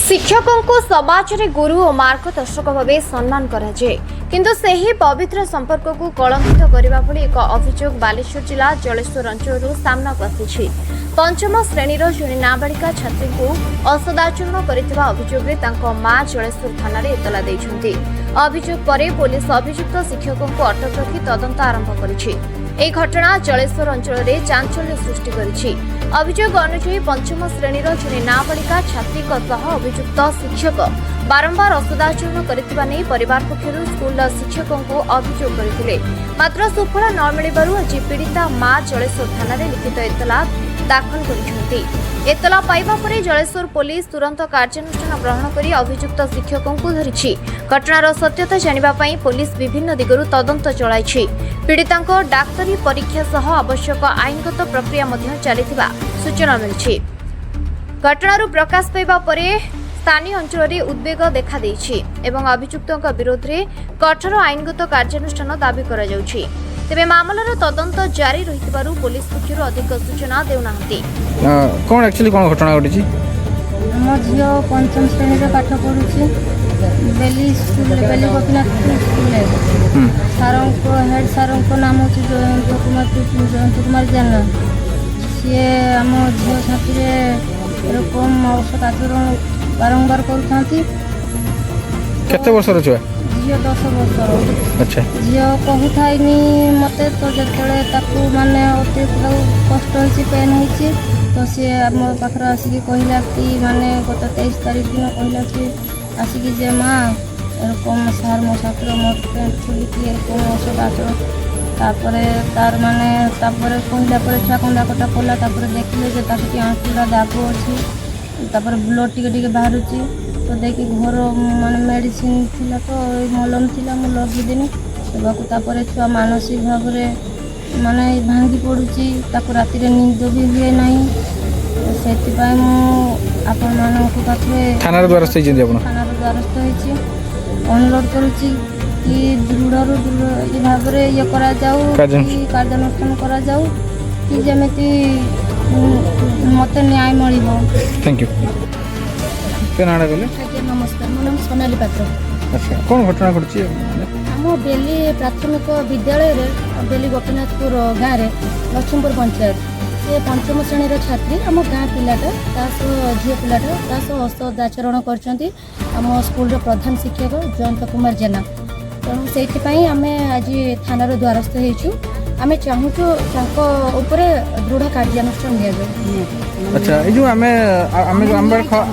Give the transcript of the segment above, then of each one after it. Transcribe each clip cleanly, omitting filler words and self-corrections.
ଶିକ୍ଷକଙ୍କୁ ସମାଜରେ ଗୁରୁ ଓ ମାର୍ଗଦର୍ଶକ ଭାବେ ସମ୍ମାନ କରାଯାଏ, କିନ୍ତୁ ସେହି ପବିତ୍ର ସମ୍ପର୍କକୁ କଳଙ୍କିତ କରିବା ଭଳି ଏକ ଅଭିଯୋଗ ବାଲେଶ୍ୱର ଜିଲ୍ଲା ଜଳେଶ୍ୱର ଅଞ୍ଚଳରୁ ସାମ୍ନାକୁ ଆସିଛି। ପଞ୍ଚମ ଶ୍ରେଣୀର ଜଣେ ନାବାଳିକା ଛାତ୍ରୀଙ୍କୁ ଅସଦାଚରଣ କରିଥିବା ଅଭିଯୋଗରେ ତାଙ୍କ ମା ଜଳେଶ୍ୱର ଥାନାରେ ଏତଲା ଦେଇଛନ୍ତି। ଅଭିଯୋଗ ପରେ ପୋଲିସ ଅଭିଯୁକ୍ତ ଶିକ୍ଷକଙ୍କୁ ଅଟକ ରଖି ତଦନ୍ତ ଆରମ୍ଭ କରିଛି। ଏହି ଘଟଣା ଜଳେଶ୍ୱର ଅଞ୍ଚଳରେ ଚାଞ୍ଚଲ୍ୟ ସୃଷ୍ଟି କରିଛି। ଅଭିଯୋଗ ଅନୁଯାୟୀ, ପଞ୍ଚମ ଶ୍ରେଣୀର ଜଣେ ନାବାଳିକା ଛାତ୍ରୀଙ୍କ ସହ ଅଭିଯୁକ୍ତ ଶିକ୍ଷକ ବାରମ୍ବାର ଅସଦାଚରଣ କରିଥିବା ନେଇ ପରିବାର ପକ୍ଷରୁ ସ୍କୁଲର ଶିକ୍ଷକଙ୍କୁ ଅଭିଯୋଗ କରିଥିଲେ। ମାତ୍ର ସୁଫଳ ନ ମିଳିବାରୁ ଆଜି ପୀଡ଼ିତା ମା ଜଳେଶ୍ୱର ଥାନାରେ ଲିଖିତ ଏତଲା ଦାଖଲ କରିଛନ୍ତି। ଏତଲା ପାଇବା ପରେ ଜଳେଶ୍ୱର ପୋଲିସ ତୁରନ୍ତ କାର୍ଯ୍ୟାନୁଷ୍ଠାନ ଗ୍ରହଣ କରି ଅଭିଯୁକ୍ତ ଶିକ୍ଷକଙ୍କୁ ଧରିଛି। ଘଟଣାର ସତ୍ୟତା ଜାଣିବା ପାଇଁ ପୋଲିସ ବିଭିନ୍ନ ଦିଗରୁ ତଦନ୍ତ ଚଳାଇଛି। ପୀଡ଼ିତାଙ୍କ ଡାକ୍ତରୀ ପରୀକ୍ଷା ସହ ଆବଶ୍ୟକ ଆଇନଗତ ପ୍ରକ୍ରିୟା ମଧ୍ୟ ଚାଲିଥିବା ସୂଚନା ମିଳିଛି। ଘଟଣାରୁ ପ୍ରକାଶ ପାଇବା ପରେ ସ୍ଥାନୀୟ ଅଞ୍ଚଳରେ ଉଦ୍ବେଗ ଦେଖାଦେଇଛି ଏବଂ ଅଭିଯୁକ୍ତଙ୍କ ବିରୋଧରେ କଠୋର ଆଇନଗତ କାର୍ଯ୍ୟାନୁଷ୍ଠାନ ଦାବି କରାଯାଉଛି। ତେବେ ମାମଲାର ତଦନ୍ତ ଜାରି ରହିଥିବାରୁ ପୋଲିସ ପକ୍ଷରୁ ଅଧିକ ସୂଚନା ଦେଉନାହାନ୍ତି। କ'ଣ ଆକ୍ଚୁଆଲି କ'ଣ ଘଟଣା ଘଟିଛି? ଆମ ଝିଅ ପଞ୍ଚମ ଶ୍ରେଣୀରେ ପାଠ ପଢ଼ୁଛି ବେଲି ସ୍କୁଲରେ, ବେଲି ଗୋପୀନାଥ ସ୍କୁଲରେ। ସାରଙ୍କ, ହେଡ଼ ସାରଙ୍କ ନାମ ହେଉଛି ଜୟନ୍ତ କୁମାର ଜେନା। ସିଏ ଆମ ଝିଅ ସାଥିରେ ଏରକମ ଅସଦ୍ ଆଚରଣ ବାରମ୍ବାର କରୁଥାନ୍ତି। କେତେ ବର୍ଷର ଛୁଆ? ଝିଅ 10 ବର୍ଷର। ଝିଅ କହୁଥାଇନି ମୋତେ। ତ ଯେତେବେଳେ ତାକୁ ମାନେ ଅତି ତାକୁ କଷ୍ଟ ହେଇଛି, ପେନ୍ ହେଇଛି, ତ ସିଏ ଆମ ପାଖରେ ଆସିକି କହିଲା କି, ମାନେ ଗତ 23 ତାରିଖ ଦିନ କହିଲା କି ଆସିକି ଯେ, ମା, ଏରକମ ସାର୍ ମୋ ସାଥିରେ ମୋ ପ୍ୟାଣ୍ଟ ଖୋଲିକି ଏରକମ ଅସଦ୍ ଆଚରଣ। ତାପରେ ତାର ମାନେ ତାପରେ କହିଲା ପରେ ଛୁଆ କନ୍ଦା କଟା କଲା। ତାପରେ ଦେଖିଲେ ଯେ ତା ସେଠି ଆଣ୍ଠୁଟା ଦାଗ ଅଛି, ତାପରେ ବ୍ଲଡ଼ ଟିକେ ଟିକେ ବାହାରୁଛି। ତ ଦେଇକି ଘର ମାନେ ମେଡ଼ିସିନ ଥିଲା, ତ ଏଇ ମଲମ ଥିଲା, ମୁଁ ଲଗେଇଦେନି ଦେବାକୁ। ତାପରେ ଛୁଆ ମାନସିକ ଭାବରେ ମାନେ ଭାଙ୍ଗି ପଡ଼ୁଛି। ତାକୁ ରାତିରେ ନିଦ ବି ହୁଏ ନାହିଁ। ତ ସେଥିପାଇଁ ମୁଁ ଆପଣମାନଙ୍କ ପାଖରେ ଥାନାର ଦ୍ୱାରସ୍ଥ ହେଇଛନ୍ତି ଆପଣ? ଥାନାର ଦ୍ୱାରସ୍ଥ ହେଇଛି। ଅନୁରୋଧ କରୁଛି କି ଦୃଢ଼ରୁ ଦୃଢ଼ ଭାବରେ ଇଏ କରାଯାଉ କାର୍ଯ୍ୟାନୁଷ୍ଠାନ। କି କାର୍ଯ୍ୟାନୁଷ୍ଠାନ କରାଯାଉ କି ଯେମିତି ମୋତେ ନ୍ୟାୟ ମିଳିବ। Thank you. କେ ନାଁଟା କହିଲେ? ଆଜ୍ଞା ନମସ୍କାର, ମୋ ନାମ ସୋନାଲି ପାତ୍ର। ଆଚ୍ଛା, କ'ଣ ଘଟଣା ଘଟିଛି ମାନେ? ଆମ ବେଲି ପ୍ରାଥମିକ ବିଦ୍ୟାଳୟରେ, ବେଲି ଗୋପୀନାଥପୁର ଗାଁରେ, ଲକ୍ଷ୍ମୀପୁର ପଞ୍ଚାୟତ, ସେ ପଞ୍ଚମ ଶ୍ରେଣୀର ଛାତ୍ରୀ, ଆମ ଗାଁ ପିଲାଟା, ତା ସହ, ଝିଅ ପିଲାଟା, ତା ସହ ଅସଦ୍ ଆଚରଣ କରିଛନ୍ତି ଆମ ସ୍କୁଲର ପ୍ରଧାନ ଶିକ୍ଷକ ଜୟନ୍ତ କୁମାର ଜେନା। ତେଣୁ ସେଇଥିପାଇଁ ଆମେ ଆଜି ଥାନାର ଦ୍ୱାରସ୍ଥ ହେଇଛୁ। ଆମେ ଚାହୁଁଛୁ ତାଙ୍କ ଉପରେ ଦୃଢ଼ କାର୍ଯ୍ୟାନୁଷ୍ଠାନ ନିଆଯାଉ। ଆଚ୍ଛା, ଏଇ ଯେଉଁ ଆମେ ଯୋଉ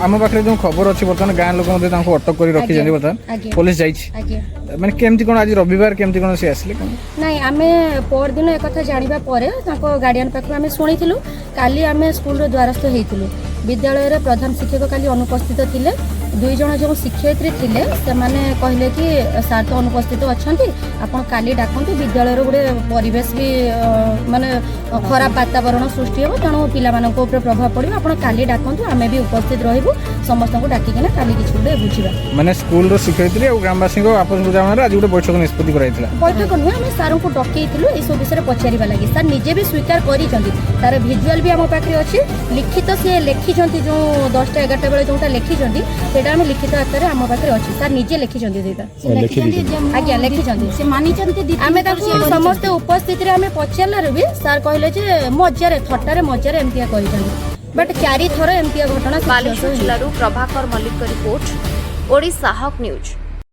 ଆମ ପାଖରେ ଯେଉଁ ଖବର ଅଛି, ବର୍ତ୍ତମାନ ଗାଁ ଲୋକ ମଧ୍ୟ ତାଙ୍କୁ ଅଟକ କରି ରଖିଛନ୍ତି ବର୍ତ୍ତମାନ। ପୋଲିସ ଯାଇଛି? ଆଜ୍ଞା। ମାନେ କେମିତି କ'ଣ, ଆଜି ରବିବାର, କେମିତି କ'ଣ ସେ ଆସିଲେ କ'ଣ? ନାଇଁ, ଆମେ ପରଦିନ ଏକଥା ଜାଣିବା ପରେ ତାଙ୍କ ଗାର୍ଡ଼ିଆନ ପାଖରୁ ଆମେ ଶୁଣିଥିଲୁ। କାଲି ଆମେ ସ୍କୁଲର ଦ୍ୱାରସ୍ଥ ହେଇଥିଲୁ। ବିଦ୍ୟାଳୟରେ ପ୍ରଧାନ ଶିକ୍ଷକ କାଲି ଅନୁପସ୍ଥିତ ଥିଲେ। ଦୁଇ ଜଣ ଯେଉଁ ଶିକ୍ଷୟିତ୍ରୀ ଥିଲେ, ସେମାନେ କହିଲେ କି ସାର୍ ତ ଅନୁପସ୍ଥିତ ଅଛନ୍ତି, ଆପଣ କାଲି ଡାକନ୍ତୁ। ବିଦ୍ୟାଳୟର ଗୋଟେ ପରିବେଶ ବି ମାନେ ଖରାପ ବାତାବରଣ ସୃଷ୍ଟି ହେବ, ତେଣୁ ପିଲାମାନଙ୍କ ଉପରେ ପ୍ରଭାବ ପଡ଼ିବ। ଆପଣ କାଲି ଡାକନ୍ତୁ, ଆମେ ବି ଉପସ୍ଥିତ ରହିବୁ। ସମସ୍ତଙ୍କୁ ଡାକିକିନା କାଲି କିଛି ଗୋଟେ ବୁଝିବା। ମାନେ ସ୍କୁଲର ଶିକ୍ଷୟିତ୍ରୀ ଆଉ ଗ୍ରାମବାସୀଙ୍କ ଆପୋଷ ବୁଝାମଣାରେ ଆଜି ଗୋଟେ ବୈଠକ ନିଷ୍ପତ୍ତି କରାଯାଇଥିଲା? ବୈଠକ ନୁହେଁ, ଆମେ ସାର୍ଙ୍କୁ ଡକେଇଥିଲୁ ଏସବୁ ବିଷୟରେ ପଚାରିବା ଲାଗି। ସାର୍ ନିଜେ ବି ସ୍ୱୀକାର କରିଛନ୍ତି। ତାର ଭିଜୁଆଲ ବି ଆମ ପାଖରେ ଅଛି। ଲିଖିତ ସିଏ ଲେଖିଛନ୍ତି, ଯେଉଁ 10ଟା 11ଟା ବେଳେ ଯେଉଁଟା ଲେଖିଛନ୍ତି, ସେଇଟା ଆମେ ଲିଖିତ ଆକାରରେ ଆମ ପାଖରେ ଅଛି। ସାର୍ ନିଜେ ଲେଖିଛନ୍ତି ସେଇଟା। ଆଜ୍ଞା, ଲେଖିଛନ୍ତି। ସେ ମାନିଛନ୍ତି। ଆମେ ତାକୁ ସମସ୍ତେ ଉପସ୍ଥିତିରେ ଆମେ ପଚାରିଲାରୁ ବି ସାର୍ କହିଲେ ଯେ ମଜାରେ, ଥଟ୍ଟାରେ, ମଜାରେ ଏମିତିଆ କହିଛନ୍ତି। ବଟ୍ ଚାରିଥର ଏମିତିଆ ଘଟଣା ସେ ବାଲେଶ୍ୱର ଝିଅ ସହ ଜିଲ୍ଲାରୁ ପ୍ରଭାକର ମଲ୍ଲିକଙ୍କ ରିପୋର୍ଟ, ଓଡ଼ିଶା ହକ୍ ନ୍ୟୁଜ୍।